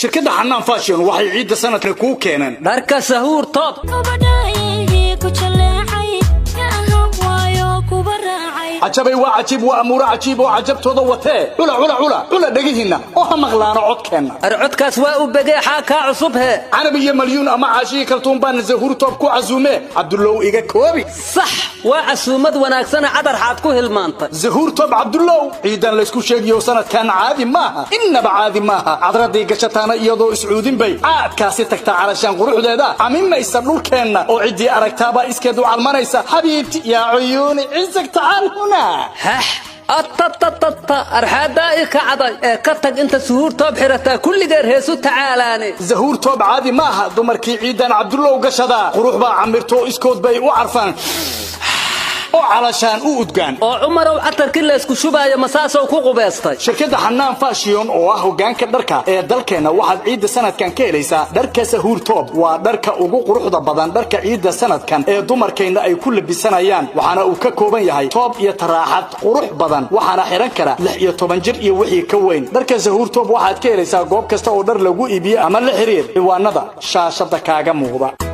Shirkadda Xanaan Fashion waxay ciidda sanadka kuu keeneen dharka Sahuur Top. Ku jaleecay ka ahan waayo kuba raacay. Cajabay, waa cajiib, waa amuuro cajiib oo cajabtooda watee. Cula, cula, cula, cula dhegihiinna oo ha maqlaano codkeenna. Ar codkaas waa u begeexaa kaa cusub hee. Canab iyo Malyuun ama Caashihii Kaltuun baana Zahuur Top ku casuumee. Cabdullow, iga koobi. Sax, waa casuumad wanaagsana. Cadar xaad ku hilmaantay? Zahuur Top, Cabdullow, ciidan laysku sheegiyo sanadkan caadi maaha, innaba caadi maaha. Cadradii gashataana iyadoo iscuudin bay caadkaasi tagtaa. Calashaan quruxdeeda camimaysa dhulkeenna oo ciddii aragtaabaa iskeed u calmanaysa. Xabiibti, yaa cuyuuni, cisag, tacaal huna. Hax, atatatata, arxaadaa i kacday ee ka tag inta Suhuur Toob xirataa kulligeer heesu tacaalaane. Zahuur Toob caadi maaha. Dumarkii ciidan, Cabdullow, gashadaa qurux baa camirto, iskood bay u carfaan oo calashaan u udgaan. Oo Cumarow, catarkii laysku shubaayo masaasow ku qubaystay? Shirkadda Xanaan Fashion oo ah hoggaanka dharka ee dalkeenna waxaad ciidda sanadkan ka helaysaa dharka Sahuur Toob. Waa dharka ugu quruxda badan dharka ciidda sanadkan ee dumarkeenna ay ku labisanayaan, waxaana uu ka kooban yahay toob iyo taraaxad qurux badan, waxaana xidhan kara 16 jir iyo wixii ka weyn. Dharka Sahuur Toob waxaad ka helaysaa goob kasta oo dhar lagu iibiyo ama la xiriir ciwaanada shaashada kaaga muuqda.